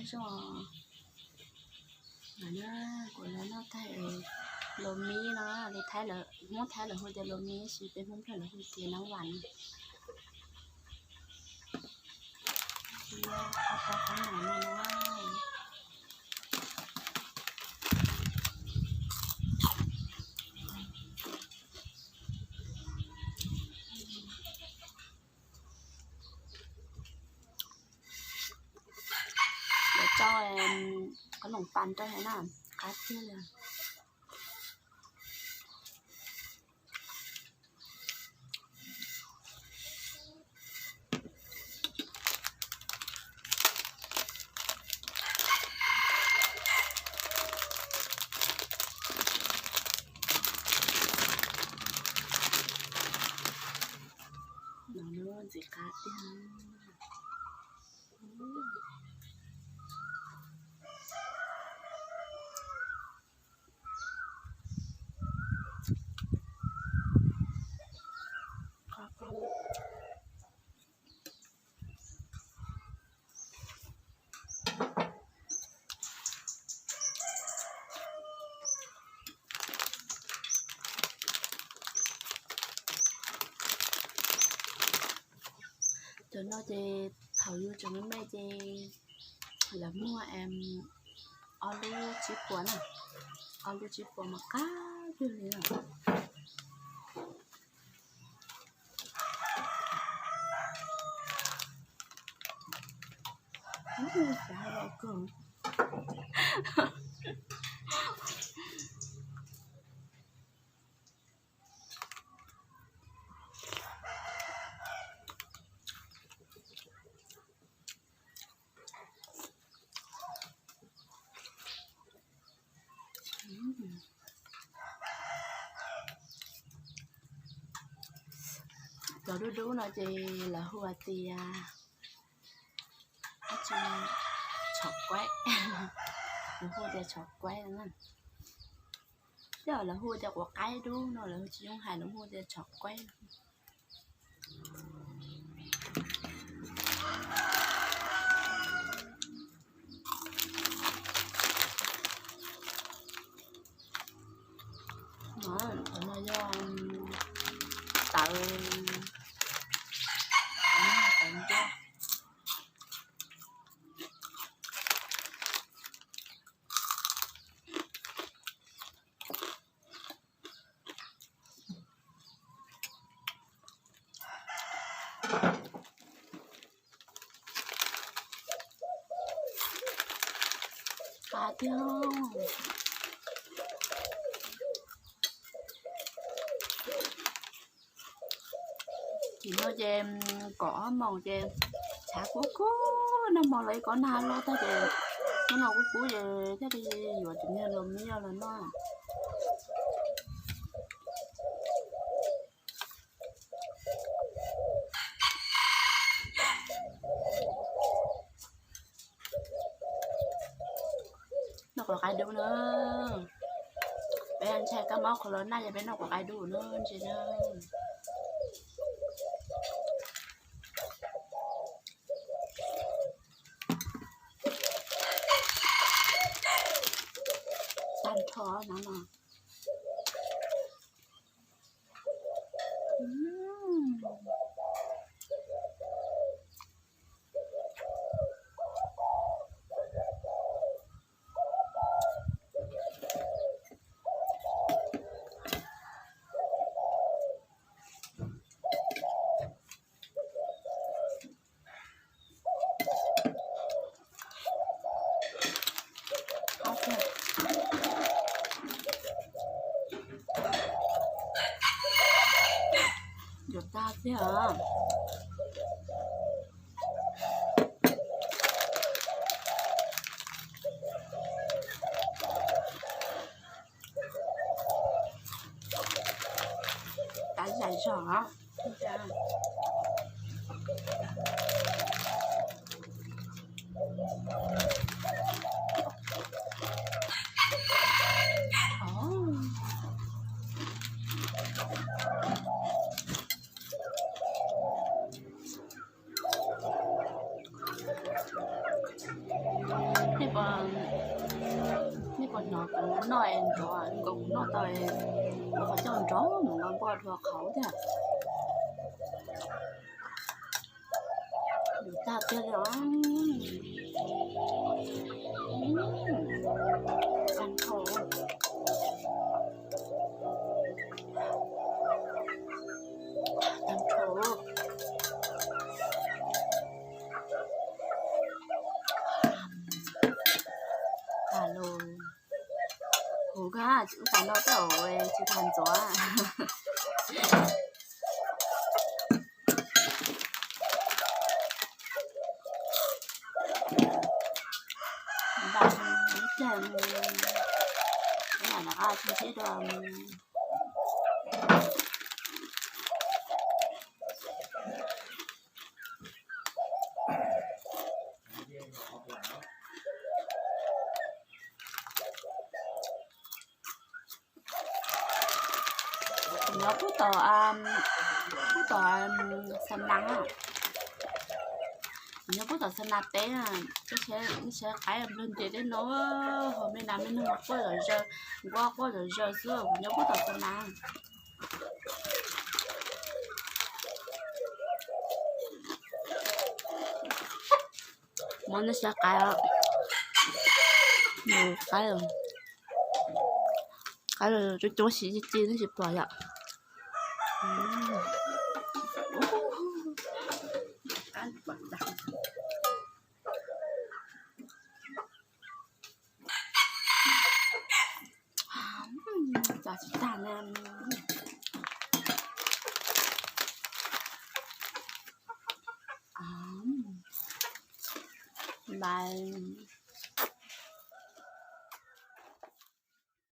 Zog, kuv los noj tag los mib no, li Hmoob Thaib lawv hu tias los mib, sis peb Hmoob Nplog lawv hu tias nab vas. Lawv tso qos noom pas rau hauv na, qab tiag li. No ntxim qab tiag. Cov no ces thaum yus tseem me me ces lawv muag ob lub tsib puas na, ob lub tsib puas mas qab kawg li na. Cov dub dub no ces lawv hu hais tias tshov kuaib, lawv hu tias tshov kuaib na. Tej zaum lawv hu tias quav qaib dub no, lawv tsis zoo hais, lawv hu tias tshov kuaib. Qhov no yog tawv, tawv ntsuab. Qab tiag. Tim no ces kaum ob moos ces tshav kub kub, nag hmo los ib kob nag loj tag ces, nag hmo kub kub ces thiaj li yuav tus niag los mib los noj. Noj quav qaib dub na. Peb ntshai kab mob qhov los nag ces peb noj quav qaib dub na, ntsia na. Tag nrho no no. Yuav tag tiag. Qab zais zog. Ua, nej puas hnov kuv noj es nrov, nkaus kuv noj tau es qhov coj nrov mus nqa npua dhau qhauv thiab. Tag tiag li os. Tag nrho. Tag nrho. Tag los. Huv kawg, wb tas no tej zaum tsis tas ntxuav. Npaj ib pliag mus, ib yam li qab tshiab dua mus. Kuv nyob pub tom, pub tom xa nas, kuv nyob pub tom xa nas teb, nej saib qaib nplawg ntev tej no, ho me nas me noog quaj zom zaws, nquab quaj zom zaws xwb, kuv nyob pub tom xa nas. Muab nej saib qaib, qaib, qaib coob coob xim ci ci nej tsis pom yom. Cas tsis tag na. Mas